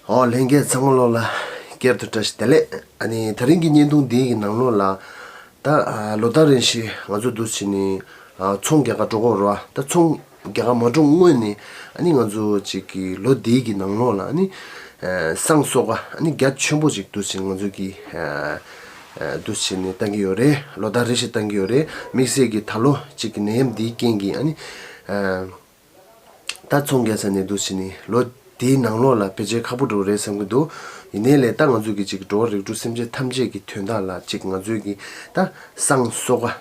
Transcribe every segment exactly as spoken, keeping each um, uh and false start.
ཨོ་ལྷན་རྒྱས་ཚང་མ་ལོ་ལ་བསྐྱར་དུ་བཀྲ་ཤིས་བདེ་ལེགས། ཨ་ནི་དེ་རིང་གི་བརྙན་ཐུང་འདིའི་གི་ནང་ལོགས་ལ་ད་ཨ་ལོ་ཟླ་རེ་བཞིན་ང་ཚོ་འདུག་སེ་བྱས་ནས་ཨ་ཚོང་རྒྱག་ག་འགྲོ་གི་ཡོད་རེད་བ། ད་ཚོང་རྒྱག་ག་མ་འགྲོ་སྔོན་ནས་ཨ་ནི་ང་ཚོ་ཅིག་གི་ལོ་འདིའི་གི་ནང་ལོགས་ལ་ཨ་ནི་ཨ་བསང་གསོལ་ཁ་ཨ་ནི་རྒྱ་ཆེན་པོ་ཅིག་འདུག་སེ་ང་ཚོ་གི་ཨ་ཨ་འདུག་སེ་བྱས་ནས་བཏང་གི་ཡོད་རེད། ལོ་ཟླ་རེ་བཞིན་བཏང་གི་ཡོད་རེད། དམིགས་བསལ་གྱི་ད་ལོ་ཅིག་གི་ནད་ཡམས་འདིའི་རྐྱེན་གྱིས་ཨ་ནི་ཨ་ད་ཚོང་རྒྱག་ས་ནས་འདུག་སེ་བྱས་ནས་ལོ་དེའི་ནང་ལོགས་ལ་ཕལ་ཆེར་ཁག་པོ་འགྲོ་གི་རེད་བསམ་གྱི་འདུག། ཡིན་ནའི་ལས་ད་ང་ཚོས་ཀྱི་ཅིག་འགྲོ་བ་རིགས་དྲུག་སེམས་ཅན་ཐམས་ཅད་ཀྱི་དོན་དག་ལ་ཅིག་ང་ཚོས་ཀྱི་ད་བསང་གསོལ་ཁ་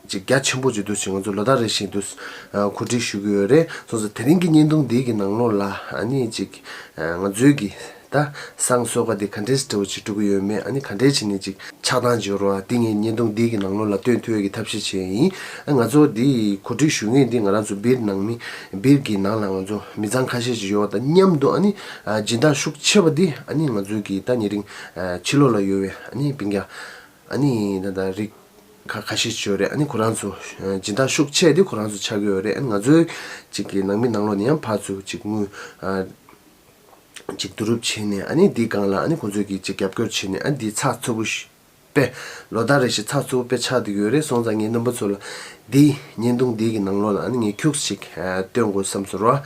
ཅིག་རྒྱ་ཆེན་པོ་ཅིག་འདུག་སེ་ང་ཚོ་ལོ་ཟླ་རེ་བཞིན་འདུག་སེ་གོ་སྒྲིག་ཞུ་གི་ཡོད་རེད། སོང་ཙང་དེ་རིང་གི་བརྙན་ཐུང་འདིའི་གི་ནང་ལོགས་ལ་ཨ་ནི་ཅིག་ང་ཚོས་ཀྱི་ད་བསང་གསོལ་ཁ་དེ་ག་འདྲས་འདྲ་བོ་ཅིག་འགྲོ་གི་ཡོད་མེད། ཨ་ནི་ག་འདྲས་བྱས་ནས་ཅིག་ཆགས་སྡང་ཅིག་ཡོད་རེད་བ། དེ་ངས་བརྙན་ཐུང་འདིའི་གི་ནང་ལོགས་ལ་སྟོན་ཐུབ་ཡས་ཀྱི་ཐབས་ཤེས་བྱས་ཡིན། ཨ་ང་ཚོ་འདི་གོ་སྒྲིག་ཞུ་མཁན་འདི་ང་རང་ཚོ་སྦིར་ནང་མི་སྦིར་གྱི་ནང་ལ་ང་ཚོ་མི་ཚང་ཁ་ཤས་ཅིག་ཡོད་པ་དང་མཉམ་དུ་ཨ་ནི་ཨ་སྦྱིན་བདག་ཤུགས་ཆེ་བ་འདི་ཨ་ནི་ང་ཚོའི་གི་ད་ཉེ་རིང་ཨ་ཕྱི་ལོགས་ལ་ཡོད་པའི་ཨ་ནི་སྤུན་ཀྱག་ཨ་ནི་ད་ད་རིགས་ཁ་ཁ་ཤས་ཅིག་ཡོད་རེད། ཨ་ནི་ཁོ་རང་ཚོ་ཨ་སྦྱིན་བདག་ཤུགས་ཆེ་འདི་ཁོ་རང་ཚོ་ཆགས་ཀྱི་ཡོད་རེད། ཨ་ནི་ང་ཚོའི་ཅིག་གི་ནང་མི་ནང་ལོགས་ནས་ཡང་ཕར་ཚུར་ཅིག་དངུལ་ཨ་ཅིག་བསྡུ་རུབ་བྱས་ནས་ཨ་ནི་འདིའི་སྒང་ལ་ཨ་ནི་ཁོང་ཚོས་ཀྱིས་ཅིག་རྒྱབ་སྐྱོར་བྱས་ནས་ཨ་ནི་འདི་ཚགས་ཚུད་པོ་ཞིག་དཔེ་ལོ་ཟླ་རེ་བཞིན་ཚགས་ཚུད་པོ་དཔེ་ཆགས་བསྡད་ཡོད་རེད། སོང་ཙང་ངས་རྣམ་པ་ཚོ་ལ་འདི་བརྙན་ཐུང་འདིའི་གི་ནང་ལོགས་ལ་ཨ་ནི་ངས་ཁྱུག་ཅིག་སྟོན་དགོས་བསམ་སོང་ར།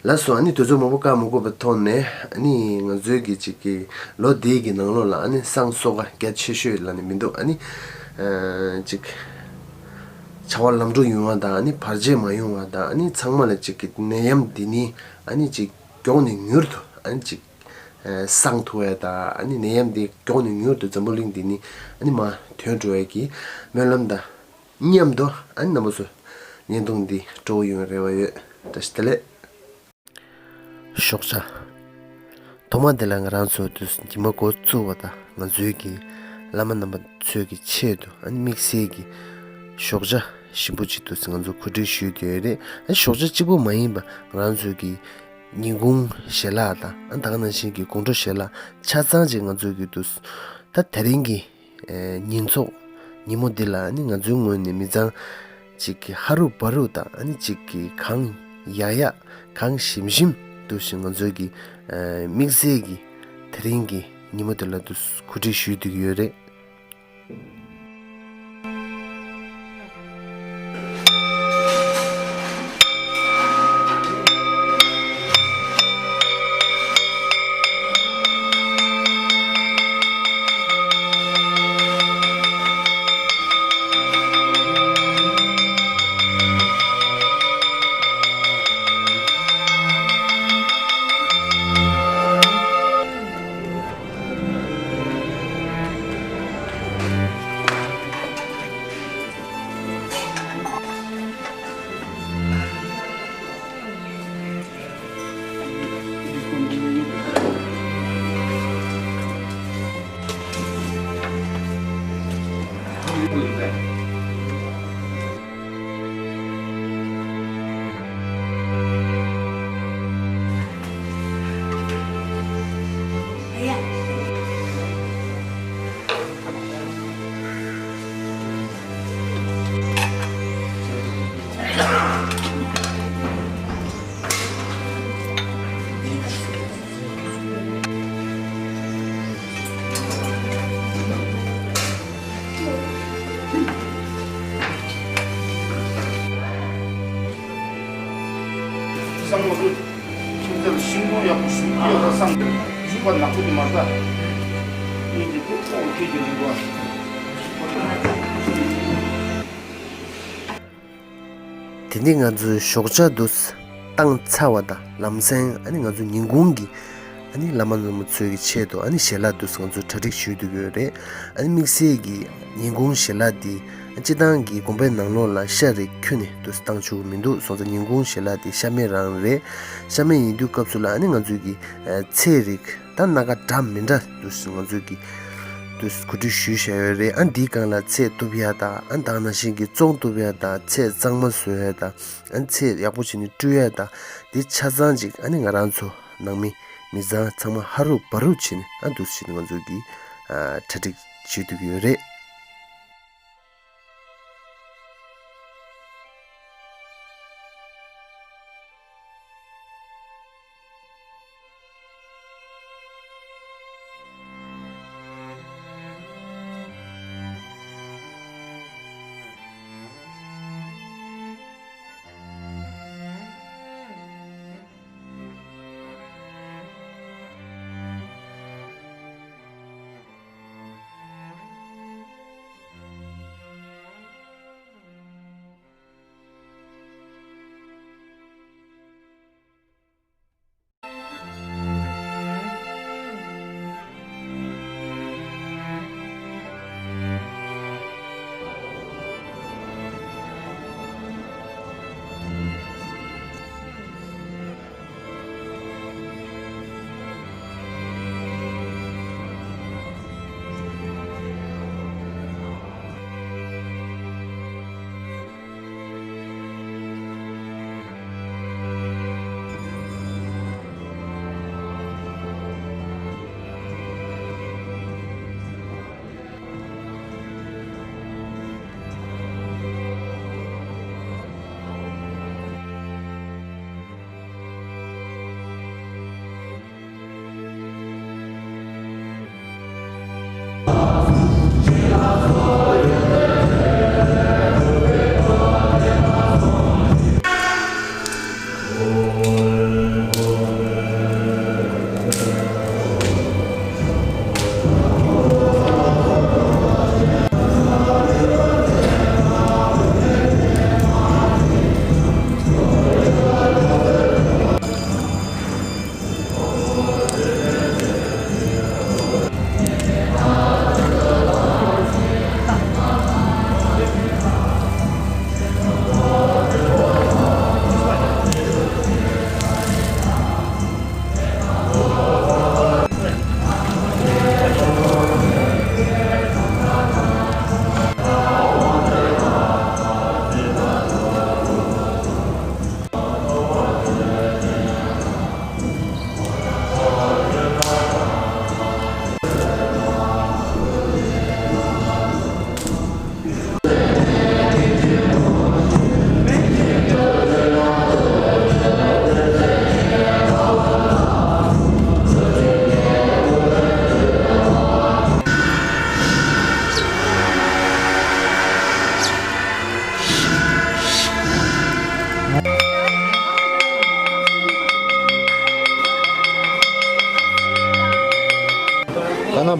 ལགས་སོ། ཨ་ནི་དུས་ཚོད་མང་པོ་བཀག་མ་དགོས་པའི་ཐོག་ནས་ཨ་ནི་ང་ཚོའི་གི་ཅིག་གི་ལོ་འདིའི་གི་ནང་ལོགས་ལ་ཨ་ནི་བསང་གསོལ་ཁ་རྒྱ་ཆེ་ཤོས་ལབ་ནས་མི་འདུག། ཨ་ནི་ཅིག་བྱ་བ་ལམ་འགྲོ་ཡོང་བ་དང་ཨ་ནི་བར་ཆད་མ་ཡོང་བ་དང་ཨ་ནི་ཚང་མ་ལ་ཅིག་གི་ནད་ཡམས་འདི་ནི་ཨ་ནི་ཅིག་མགྱོགས་ནས་མྱུར་དུ་ཨ་ནི་ཅིག་ཨ་སངས་ཐུབ་ཡ་དང་ཨ་ནི་ནད་ཡམས་འདི་མགྱོགས་ནས་མྱུར་དུ་འཛམ་བུ་གླིང་འདི་ནས་ཨ་ནི་མར་ཐོན་འགྲོ་ཡ་གི་སྨོན་ལམ་དང་མཉམ་དུ་ཨ་ནི་རྣམ་པ་ཚོ་བརྙན་ཐུང་འདི་སྤྲོ་བོ་ཡོང་རེ་བ་ཡོད། བཀྲ་ཤིས་བདེ་ལེགས། ཞོགས་ཇ། ཐོག་མ་དེ་ལ་ང་རང་ཚོ་དུས་ཉི་མ་འགོ་བཙུགས་པ་དང་ང་ཚོའི་གི་བླ་མ་རྣམ་པ་ཚོའི་གི་ཆེད་དུ་ཨ་ནི་དམིགས་བསལ་གྱི་ཞོགས་ཇ་ཞིམ་པོ་ཅིག་ཏུ་ང་ཚོ་གོ་སྒྲིག་ཞུས་ཏེ་ཡོད་རེད། ཨ་ཞོགས་ཇ་གཅིག་པོ་མ་ཡིན་པ་ང་རང་ཚོའི་གི་ཉིན་གུང་ཞལ་ལག་དང་ཨ་ད་ག་ནང་བཞིན་གྱི་དགོང་དྲོ་ཞལ་ལག་ཆ་ཚང་ཅིག་ང་ཚོའི་གི་དུས་ད་དེ་རིང་གི་ཨེ་ཉིན་ཚོགས་ཉིན་མོ་འདི་ལ་ཨ་ནི་ང་ཚོའི་ངོས་ནས་མི་ཚང་ཅིག་གི་ཧ་རུ་བ་རུ་དང་ཨ་ནི་ཅིག་གི་གངས་ཡག་ཡག་གངས་ཞིམ་ཞིམ་དུ་ཞིག་ང་ཚོའི་གི་ཨེ་དམིགས་བསལ་གྱི་དེ་རིང་གི་ཉིན་མོ་འདི་ལ་དུ་གོ་སྒྲིག་ཞུས་བསྡད་ཀྱི་ཡོད་རེད། བསམ་བློ་ཁྱིམ་ཚང་ཤིང་སྡོང་ཡག་པོ་ཞིག་ཡོད་པ་བསམ་སྟེ་ཞིག་པ་ནག་པོ་དེ་མ་ཟ། ངེད་ཀྱི་ཐུགས་ཁོག་ཁྱེད་ཀྱི་རིག་པ། དེ་ནས་ང་ཚོས་ཞོགས་ཇ་དུ་བཏང་ཚར་བ་དང་ལམ་སེང་ཨ་ནི་ང་ཚོ་ཉིན་གུང་གི་ཨ་ནི་བླ་མ་རྣམ་པ་ཚོའི་གི་ཆེད་དུ་ཨ་ནི་ཞལ་ལག་དུ་ང་ཚོ་གྲ་སྒྲིག་ཞུས་བསྡད་ཀྱི་ཡོད་རེད། ཨ་ནི་དམིགས་བསལ་གྱི་ཉིན་གུང་ཞལ་ལག་འདི་སྤྱི་བཏང་གི་དགོན་པའི་ནང་ལོགས་ལ་ཤ་རིགས་ཁྱོན་ནས་དུ་བཏང་ཆོག་གི་མི་འདུག། སོང་ཙང་ཉིན་གུང་ཞལ་ལག་འདི་ཤ་མེད་རང་རེད། ཤ་མེད་ཡིན་དུས་སྐབས་སུ་ལ་ཨ་ནི་ང་ཚོའི་གི་ཨ་ཚལ་རིགས་ད་སྣ་ཁ་འདྲ་མི་འདྲ་དུ་ང་ཚོའི་གི་དུ་གོ་སྒྲིག་ཞུས་བཞག་ཡོད་རེད། ཨ་འདིའི་སྒང་ལ་ཚལ་གཏུབ་ཡ་དང་ཨ་ད་ག་ནང་བཞིན་གི་བཙོང་གཏུབ་ཡ་དང་ཚལ་གཙང་མ་བཟོ་ཡ་དང་ཨ་ཚལ་ཡག་པོ་བྱས་ནས་བཀྲུ་ཡ་དང་འདི་ཆ་ཚང་ཅིག་ཨ་ནི་ང་རང་ཚོ་ནང་མི་མི་ཚང་ཚང་མ་ཧ་རུ་བ་རུ་བྱས་ནས་ཨ་འདུག་སེ་བྱས་ནས་ང་ཚོ་གི་ཨ་གྲ་སྒྲིག་བྱེད་ཐུབ་ཀྱི་ཡོད་རེད།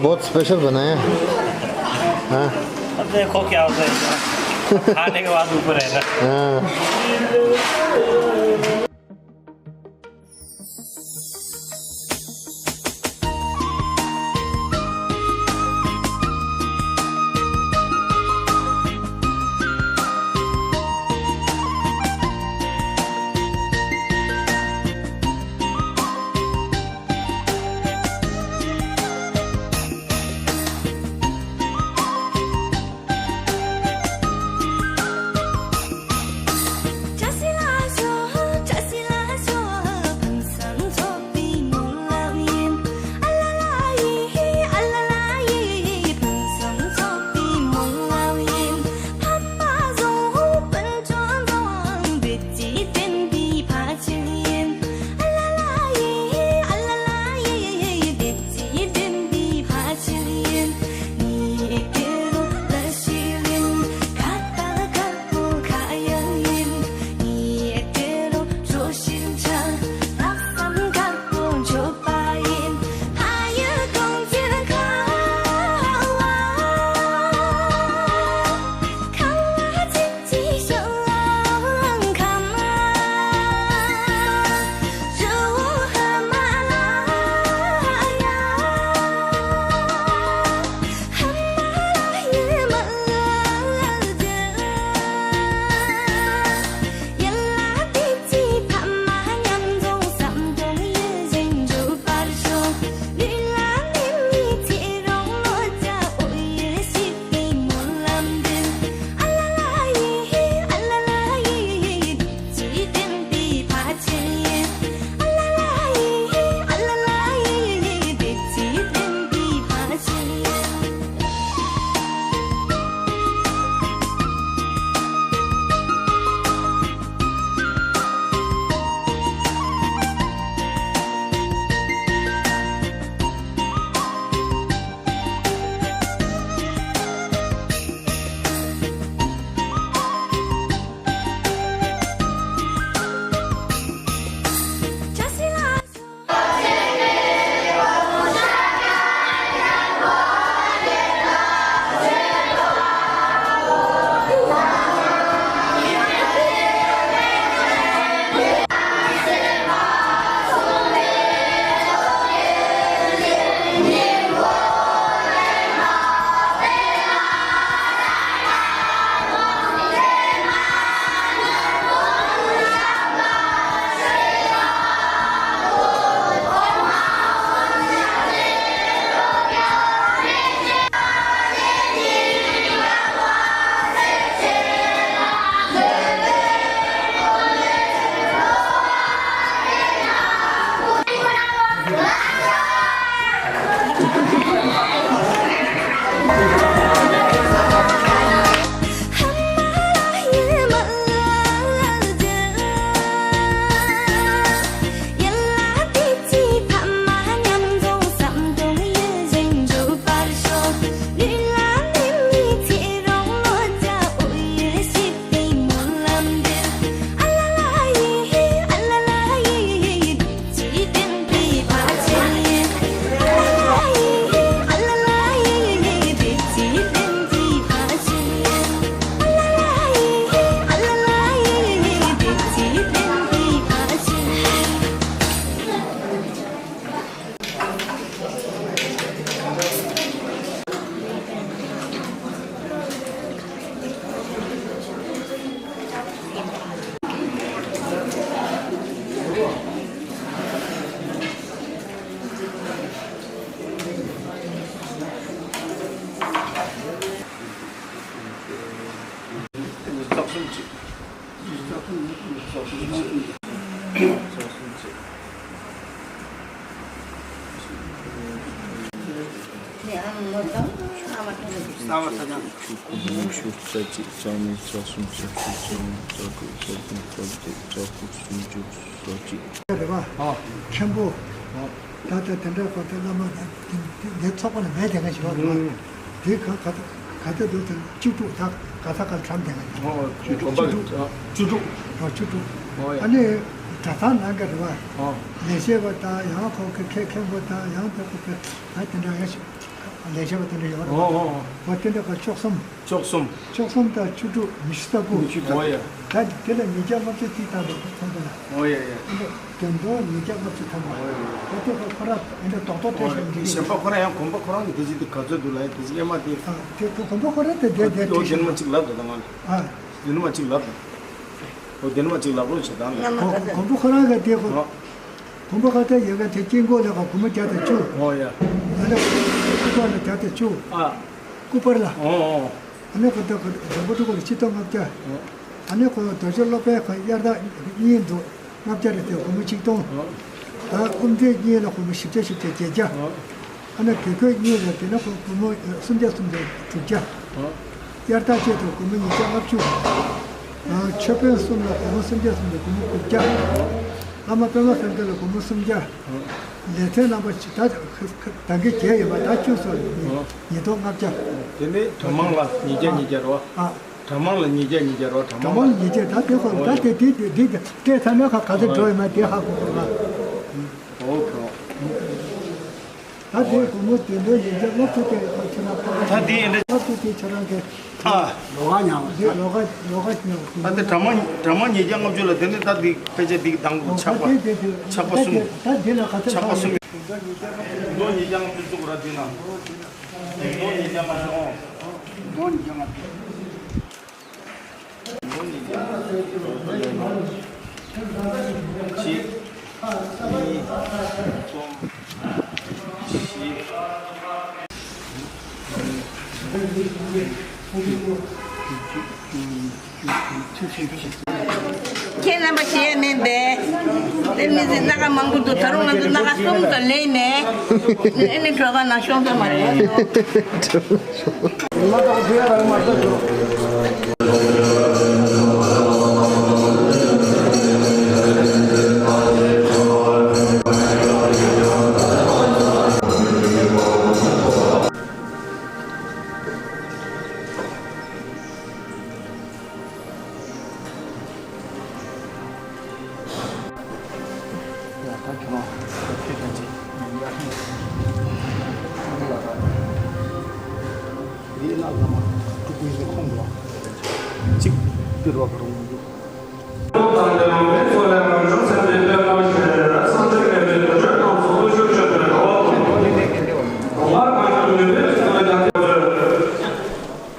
बहुत स्पेशल बनाया। हाँ। अब देखो क्या होता है। खाने के बाद ऊपर है ना। हाँ। ཉི་ཤུ་རྩ་གཅིག་རྩ་གཉིས་རྩ་གསུམ་རྩ་བཞི་རྩ་བདུན་རྩ་བརྒྱད་རྩ་དགུ་རྩ་བདུན་རྩ་བརྒྱད་རྩ་དགུ་སུམ་ཅུ་སོ་གཅིག་རེད་པ། ཨ། མཁན་པོ། ཨ། ད་ལྟ་དེ་འདྲ་གོ་ཐལ་བླ་མ་ད་དེ་དེ་ཚོགས་པ་ལ་མེད་དེ་ག་ཞིག་ཡོད་རེད་པ། དེ་ག་ག་ད་ག་ད་འདུག་ད་བཅུ་དྲུག་ད་ག་ད་ག་ཁྲམ་དེ་ག་ཨོ་བཅུ་དྲུག་བཅུ་དྲུག་བཅུ་དྲུག་ཨོ་བཅུ་དྲུག་ཨོ་ཡ། ཨ་ནི་གྲྭ་ཚང་ནང་གི་རེད་པ། ཨོ་ལས་བྱེད་པ་དང་ཡང་ཁོ་གི་མཁན་མཁན་པོ་དང་ཡང་དེ་གོ་ད་དེ་འདྲ་ཡ་ཞིག་ལས་བྱེད་པ་དེ་འདྲ་ཡོད་རེད། ཨོ་ཨོ་ཨོ། འོ་དེ་འདྲ་ག་བཅུ་གསུམ། བཅུ་གསུམ། བཅུ་གསུམ་དང་བཅུ་དྲུག་ཉི་ཤུ་རྩ་དགུ། ཉི་ཤུ་རྩ་དགུ། ཨོ་ཡ། ད་དེ་ལ་ཉིས་བརྒྱ་ལྔ་བཅུ་ཅིག་བཏང་འདུག་ཚོགས་འདུ་ལ། ཨོ་ཡ་ཡ། ཨ་ནི་དོན་དུ་ཉིས་བརྒྱ་ལྔ་བཅུ་ཐམ་པ། ཨོ་ཡ་ཡ། ད་དེ་ཁོ་ཁོ་རང་ཨེ་འདྲ་རྡོག་རྡོག་སྤྲད་ཨོ་ཡ། བཞག་འདི་གཞན་པ་ཁོ་རང་ཡང་གོམ་པ་ཁོ་རང་གི་དེ་ཅིག་དེ་ག་ཚོད་འདུག་ལ་ཡ་དེ་ཅིག་ཨེ་མ་དེ། ཨ་དེ་ཁོ་གོམ་པ་ཁོ་རང་དེ་དེ་དེ་ཨོ་དེ་ནི་མ་ཅིག་ལབ་འདུག་ད་ང་ལ། ཨ་དེ་ནི་མ་ཅིག་ལབ་འདུག་ཨོ་དེ་ནི་མ་ཅིག་ལབ་རོགས་བྱེད་དང་ལ། གོམ་པ་ཁོ་རང་གི་དེ་ཁོ། ཨོ། གོམ་པ་ཁ་ཐག་ཡོད་མཁན་དེ་དཀྱིལ་འཁོར་ལ་ཁ་སྒོར་མོ་བརྒྱ་དང་བཅུ། ཨོ་ཡ། ཨ་ནི་སྐུ་པར་ལ་བརྒྱ་དང་བཅུ། ཨ། སྐུ་པར་ལ། ཨོ་ཨོ། ཨ་ནི་ཁོ་ཐག་ཁོ་འགྲོ་མགོ་འགྲོ་མགོ་ལ་ཆིག་སྟོང་ལྔ་བརྒྱ། ཨོ། ཨ་ནི་ཁོ་རྡོ་རྗེ་སློབ་དཔོན་ཁོ་དབྱར་ཟླ་གཉིས་འདུག་ལྔ་བརྒྱ་རེད་དེ་སྒོར་མོ་ཆིག་སྟོང་། ཨོ། ད་དབུ་མཛད་གཉིས་ལ་སྒོར་མོ་བཞི་བརྒྱ་བཞི་བརྒྱ་བརྒྱད་བརྒྱ། ཨོ། ཨ་ནི་དགེ་བསྐོས་གཉིས་ལ་དེ་ན་ཁོ་སྒོར་མོ་སུམ་བརྒྱ་སུམ་བརྒྱ་དྲུག་བརྒྱ། ཨོ། དབྱར་ཟླ་བཅས་དུ་སྒོར་མོ་ཉིས་བརྒྱ་ལྔ་བཅུ། ཨ་མཆོད་དཔོན་གསུམ་ལ་སྒོར་མོ་སུམ་བརྒྱ་སུམ་བརྒྱ་སྒོར་མོ་དགུ་བརྒྱ། བླ་མ་པདྨ་སངས་རྒྱས་ལ་སྒོར་མོ་སུམ་བརྒྱ། ལེ་ཚན་རྣམ་པ་ད་ད་གིན་བརྒྱད་ཡོད་པ་ད་བཅུ་སོང་ཉིས་སྟོང་ལྔ་བརྒྱ། དེ་ནས་གྲྭ་མང་ལ་ཉིས་བརྒྱ་ཉིས་བརྒྱ་རོ། ཨ། གྲྭ་མང་ལ་ཉིས་བརྒྱ་ཉིས་བརྒྱ་རོ་གྲྭ་གྲྭ་མང་མང་ལ་ལ། ཉིས་བརྒྱ་ད་དེ་ཁོ་ད་དེ་དེ་དེ་དེ་དེ་ཚང་མ་ཁ་ག་ཚོད་འགྲོ་ཡོད་མེད་དེ་ཧ་གོ་དགོས་རེད་པ། ཨོ་ཁོ། ད་དེ་སྒོར་མོ་དེ་འདྲའི་ཡིན་ཚད་སློབ་ཕྲུག་དེ་ཁྱེད་རང་ཁ་ད་དེ་འདྲ། སློབ་ཕྲུག་དེ་ཁྱེད་རང་གི་ཨ། ལོགས་ཀ་ཉར་བ་དེ་ལོགས་ཀ་ལོགས་ཀ་ཉར་བ་ད་དེ་གྲྭ་མང་གྲྭ་མང་ཉིས་བརྒྱ་ལྔ་བཅུ་ལ་དེ་ནི་ད་དེ་དཔེ་ཆ་དེ་དང་པོ་ཆག་པ་དེ་དེ་དེ་ཆག་པ་གསུམ། ད་དེ་ལ་ག་ཚོད་ཆག་པ་གསུམ། དེ་ཉིས་བརྒྱ་ལྔ་བཅུ་བཙུགས་ར་དེ་ན། དེ་ཉིས་བརྒྱ་ལྔ་བཅུ་ཨོ། དེ་ཉིས་བརྒྱ་ལྔ་བཅུ། གཅིག་གཉིས། གསུམ། བཞི། ཁྱེད་རྣམ་པ་ཞེ་ཡ་མེད་པས། དེ་མི་ཚེ་སྣ་ཁ་མང་པོ་འདུག་ད་རུང་ང་ཚོ་སྣ་ཁ་གསུམ་ཙམ་ལེན་ནས། ཨེ་ནི་གྲོ་ག་ནང་ཤོང་ཙམ་མ་རེད། ཡ་ད་ཁྱོད་རང་ཁྱེད་ཀྱང་ཅིག་ཡར་སྔོན་ལ་ར་འདི་ན་ལ་མ་ཀྲུ་ཀུའི་ནི་ཁོང་གི་ཅིག་འདིར་བ་ག་རུ་འདུག་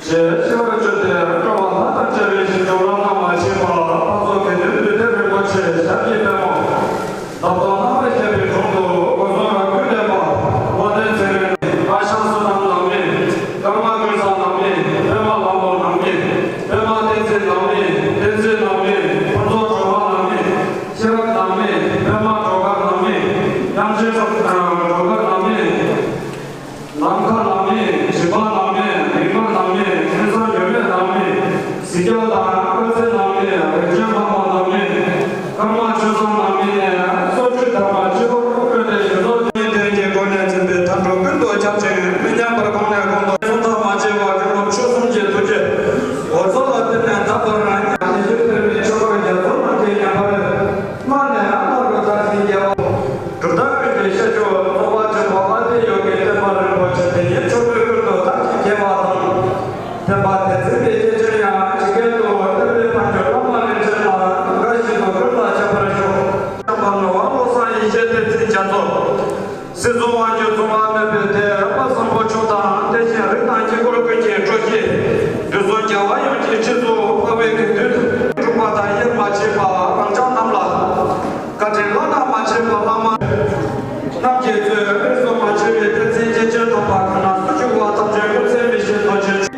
ཞེས་ཞི་བར་བརྗོད་དེ་སྤྲོ་བ་ལྷ་དང་བཅས་པའི་ཞིང་སྐྱོང་བླ་ན་མ་མཆིས་པ་འཕགས་ཚོགས་དགེ་འདུན་འདུས་སྡེ་རིན་པོ་ཆེ་ཞབས་ཀྱི་པདྨོ། འདབ་སྟོང་རྣམ་པར་བཞད་པའི་དྲུང་དུ་སྒོ་གསུམ་རབ་གུས་ལེགས་པར་བ་དན་ཚེ་རིང་ཨ་ཞང་བསོད་ནམས་ནང་མི། ཀརྨ་ཀུན་བཟང་ནང་མི། པདྨ་ལྷ་མོ་ནང་མི། པདྨ་བསྟན་འཛིན་ནང་མི། བསྟན་འཛིན་ནང་མི། ཕུན་ཚོགས་སྒྲོལ་མ་ནང་མི། ཤེས་རབ་ནང་མི། པདྨ་སྒྲོལ་དཀར་ནང་མི། དབྱངས་ཅན་སྒྲོལ་དཀར་ནང་མི། ནམ་མཁའ་ནང་མི། བྱིས་པ་ནང་མི། མིག་དམར་ནང་མི། སེམས་བཟང་འགྱུར་མེད་ནང་མི། གཟིགས་རྒྱལ་དང་བཀའ་སྩལ་ནང་མི། རིག་ཆེན་ལྷ་མོ་ནང་མི། ཀརྨ་ཆོས་བཟང་ནང་མི་ནས་སོར་ཆུད་དམ་པ་སྤྱི་བོར་བཀོད་དེ་ཞིང་སོར་ཆུད་དོན་གྱི་སྒོ་ནས་འཛིན་པའི་མཐའ་འགྲོ་ཀུན་ཏུ་ཁྱབ་ཅིང་མི་ཉམས་པར་གོང་ནས་གོང་དུ་གསུང་ཐག་མ་ཆོད་པར་ཡུམ་ཆོས་གསུམ་གྱི་ཐུགས་རྗེ་འོད་ཚོགས་ལ་བརྟེན་ནས་འདབ་པར་རང་ཉིད་ཀྱི་ཡུལ་ཕེབས་པའི་ཆོས་འཁོར་རྒྱ་མཚོ་རྣམས་ཀྱི་ཉམས་པར་སྔར་ནས་སྔར་དུ་དར་ཞིང་རྒྱས་པ། གྲུབ་མཐའ་ཀུན་གྱི་ཤེས་མཆོག་རྫོགས་པ་ཆེན་པོ་ཨ་ཏི་ཡོ་གའི་བསྟན་པ་རིན་པོ་ཆེ་དེ་ཉིད་ཕྱོགས་བོད་ཀུན་ཏུ་དར་ཞིང་རྒྱས་པ་དང་། བསྟན་པ་དེ་འཛིན་པའི་སྐྱེས་ཆེན་ཡང་ཇི་སྐད་དུ་བསྟན་པའི་འཕགས་མཆོག་བླ་མ་རིན་ཆེན་ལ་དགའ་བཞིན་དུ་ཀུན་ལ་ཁྱབ་པར་ཤོག །བྱམས་པ་ནོར་བ་བློ་བཟང་ཡེ་ཤེས་བསྟན་འཛིན་རྒྱ་མཚོ། སྲིད་གསུམ་དབང་སྒྱུར་མཚུངས་པ་མེད་པའི་དེད་དཔོན་བཟང་པོ་མཆོག་དང་། དེ་བཞིན་རིགས་དང་དཀྱིལ་འཁོར་ཀུན་གྱི་སྤྲོ་གཞིས་དུས་གསུམ་རྒྱལ་བ་ཡོངས་ཀྱི་སྤྱི་གཙུག་འཕགས་པའི་དགེ་འདུན་གྲུབ་པ་དང་དབྱེར་མ་མཆིས་པ་རང་རྐྱང་རྣམས་ལ། བཀའ་དྲིན་བླ་ན་མ་མཆིས་པ་བླ་མ་རྣམས་ཀྱིས་གཙོས་རིས་སུ་མ་ཆད་པའི་བསྟན་འཛིན་སྐྱེས་ཆེན་དམ་པ་གང་ན་སུ་བཞུགས་པ་ཐམས་ཅད་སྐུ་ཚེ་མི་ཤིགས་ཐུགས་རྗེ་ཆེ།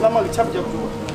བླ་མ་གི་ཆབ་རྒྱབ་བཅུག